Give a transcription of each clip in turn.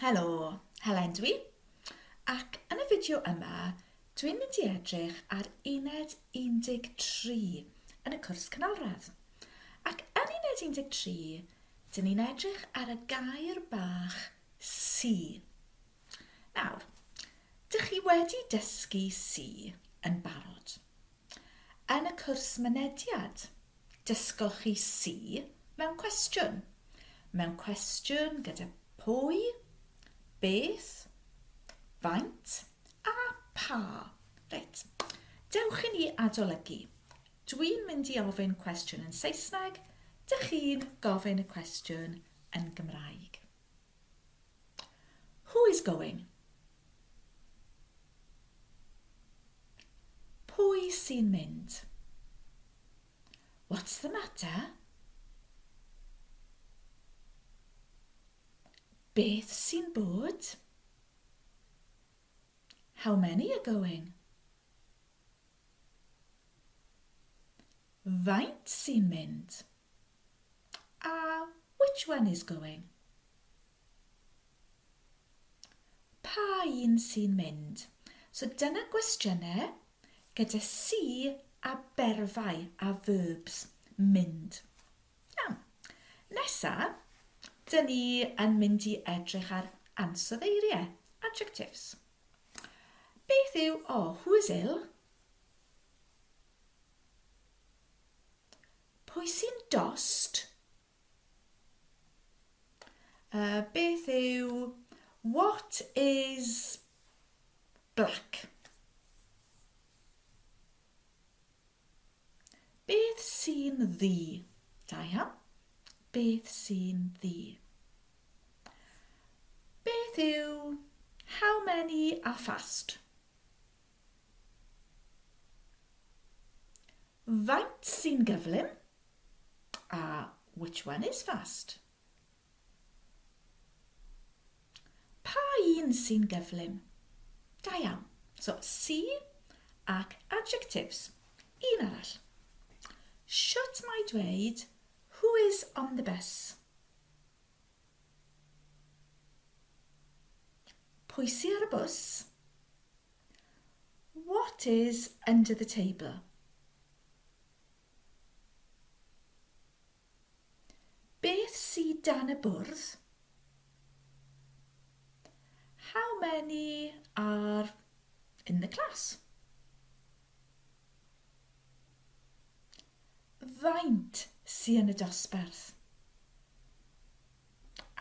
Helo, Helen dwi, ac yn y fideo yma dwi'n mynd i edrych ar uned 13 yn y cwrs canolradd. Ac yn uned 13, dyn ni'n edrych ar y gair bach si. Nawr, dych chi wedi dysgu si yn barod. Yn y cwrs mynediad, Dysgoch chi si mewn cwestiwn. Mewn cwestiwn gyda pwy, beth, faint a pa. Reit, dewch i ni adolygu. Dwi'n mynd i ofyn cwestiwn yn Saesneg, dych chi'n gofyn y cwestiwn yn Gymraeg. Who is going? Pwy sy'n mynd? What's the matter? Beth sy'n bod? How many are going? Faint sy'n mynd? A which one is going? Pa un sy'n mynd? So dyna gwestiynau gyda si a berfau a verbs, mynd. Iawn. Nesa, dyn ni yn mynd i edrych ar ansoddeiriau, adjectives. Beth yw, oh, who is ill? Pwy sy'n dost? Uh, beth yw what is black? Beth sy'n ddu? Da iawn. Beth sy'n ddu? Beth yw how many are fast? Faint sy'n gyflym? A which one is fast? Pa un sy'n gyflym? Da iawn. So, sy ac adjectives. Un arall. Shwt mae dweud who is on the bus? Pwy sy ar y bws? What is under the table? Beth sy dan y bwrdd? How many are in the class? Faint sy yn y dosbarth?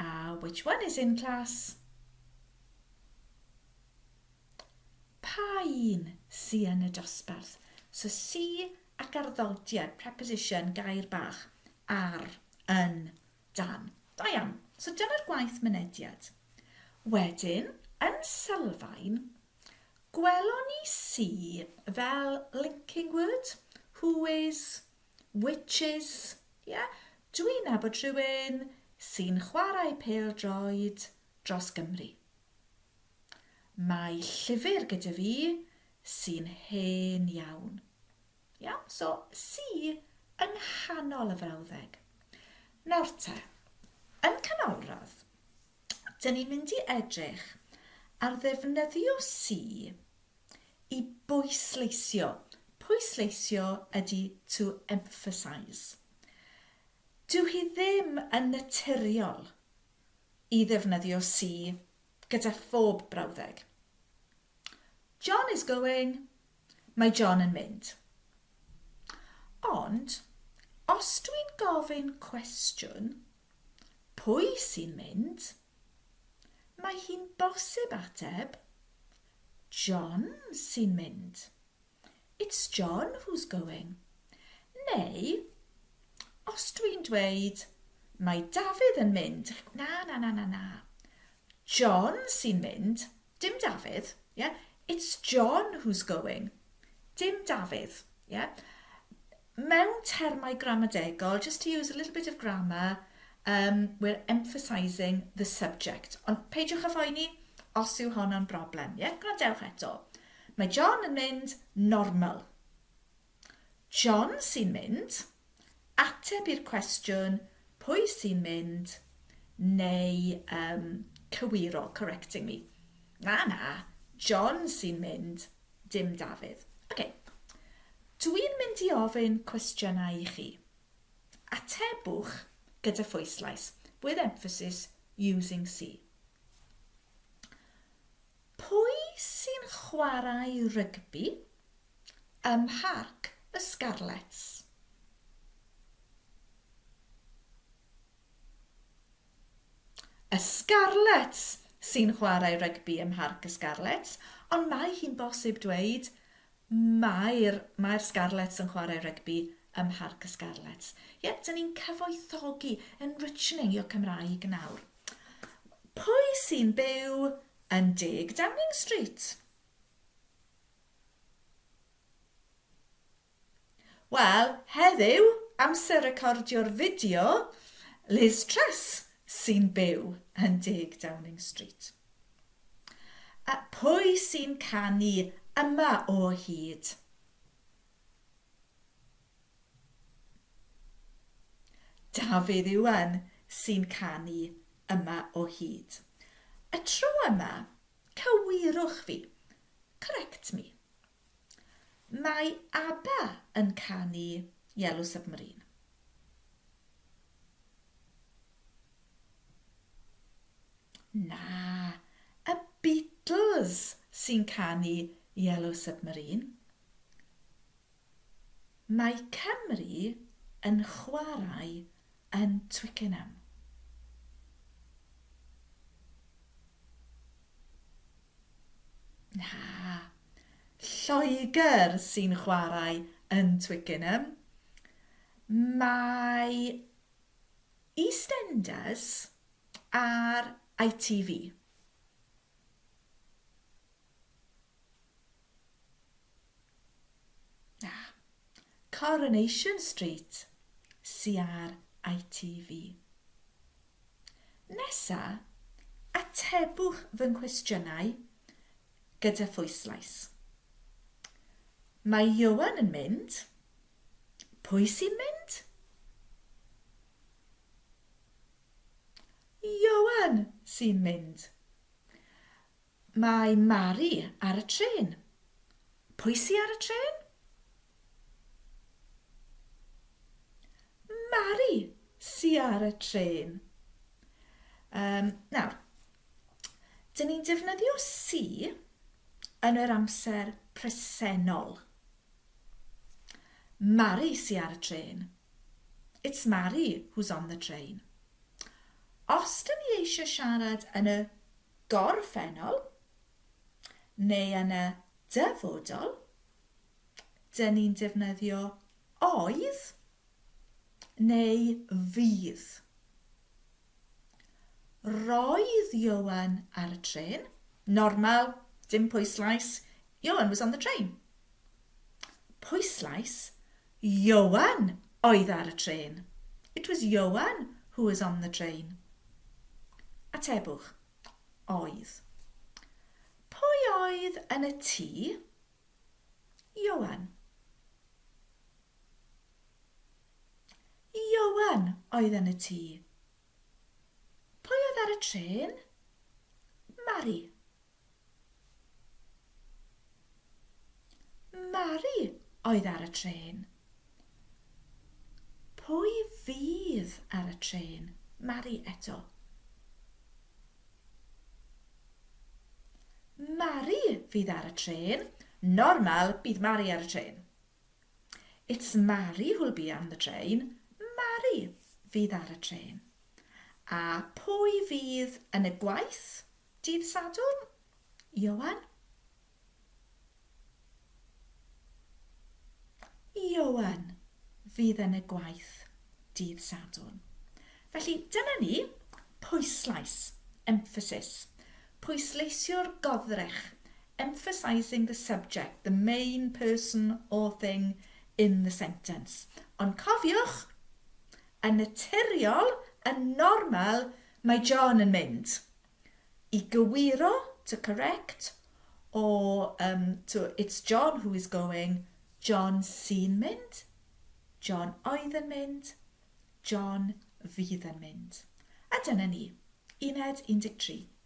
A which one is in class? Pa un sy yn y dosbarth? So sy ac arddodiad, preposition, gair bach, ar, yn, dan. Da iawn. So dyna'r gwaith mynediad. Wedyn, yn sylfaen, gwelon ni sy fel linking word, who is, which is, yeah? Dwi'n nabod rhywun sy'n chwarae pêl-droed dros Gymru. Mae llyfr gyda fi sy'n hen iawn. Iawn? So, sy yng nghanol y frawddeg. Nawr te, yn canolradd, dyn ni'n mynd i edrych ar ddefnyddio sy i bwysleisio. Pwysleisio ydy to emphasise. Dyw hi ddim yn naturiol i ddefnyddio sy gyda phob brawddeg. John is going, mae John yn mynd. Ond, os dwi'n gofyn cwestiwn, pwy sy'n mynd? Mae hi'n bosib ateb, John sy'n mynd. It's John who's going. Neu, os dwi'n dweud, mae Dafydd yn mynd, na, na, na, na, na. John sy'n mynd, dim Dafydd, yeah? It's John who's going, dim Dafydd, yeah? Mewn termau gramadegol, just to use a little bit of grammar, um, we're emphasising the subject. Ond peidiwch â phoeni os yw honno'n broblem, yeah? Gwrandewch eto. Mae John yn mynd normal. John sy'n mynd, ateb i'r cwestiwn pwy sy'n mynd, neu um, cywiro, correcting me. Na, na, John sy'n mynd, dim Dafydd. Oce, okay. Dwi'n mynd i ofyn cwestiynau i chi. Atebwch gyda phwyslais, with emphasis, using si. Pwy sy'n chwarae rygbi ym Mharc y Scarlets? Y Scarlets sy'n chwarae rygbi ym Mharc y Scarlets, ond mae hi'n bosib dweud Mae'r mae'r Scarlets yn chwarae rygbi ym Mharc y Scarlets. Ie, dyn ni'n cyfoethogi, enriching your Cymraeg nawr. Pwy sy'n byw yn 10 Downing Street? Wel, heddiw, amser recordio'r fideo, Liz Truss sy'n byw yn 10 Downing Street. A pwy sy'n canu yma o hyd? Dafydd Iwan sy'n canu yma o hyd. Y tro yma, cywirwch fi. Correct me. Mae ABBA yn canu Yellow Submarine. Na, y Beatles sy'n canu Yellow Submarine. Mae Cymru yn chwarae yn Twickenham. Na, Lloegr sy'n chwarae yn Twickenham. Mae EastEnders ar ITV. Na, Coronation Street sy ar ITV. Nesa, atebwch fy nghwestiynau gyda phwyslais. Mae Ioan yn mynd. Pwy sy'n mynd? Ioan sy'n mynd. Mae Mari ar y trên. Pwy sy ar y trên? Mari sy ar y trên. Um, nawr, dyn ni'n defnyddio si yn yr amser presennol. Mari sy ar y trên. It's Mari who's on the train. Os dyn ni eisiau siarad yn y gorffennol neu yn y dyfodol, dyn ni'n defnyddio oedd neu fydd. Roedd Ioan ar y trên. Normal, dim pwyslais. Ioan was on the train. Pwyslais, Ioan oedd ar y trên. It was Ioan who was on the train. Atebwch, oedd. Pwy oedd yn y tŷ? Ioan. Ioan oedd yn y tŷ. Pwy oedd ar y trên? Mari. Mari oedd ar y trên. Pwy fydd ar y trên? Mari eto. Mari fydd ar y trên. Normal, bydd Mari ar y trên. It's Mari who'll be on the train. Mari fydd ar y trên. A pwy fydd yn y gwaith dydd Sadwrn? Ioan? Ioan fydd yn y gwaith dydd Sadwrn. Felly dyna ni, pwyslais, emphasis. Pwysleisio'r goddrych, emphasising the subject, the main person or thing in the sentence. Ond cofiwch, yn naturiol, yn normal, mae John yn mynd i gywiro, to correct, or um, to, it's John who is going, John sy'n mynd, John oedd yn mynd, John fydd yn mynd. A dyna ni, uned 13.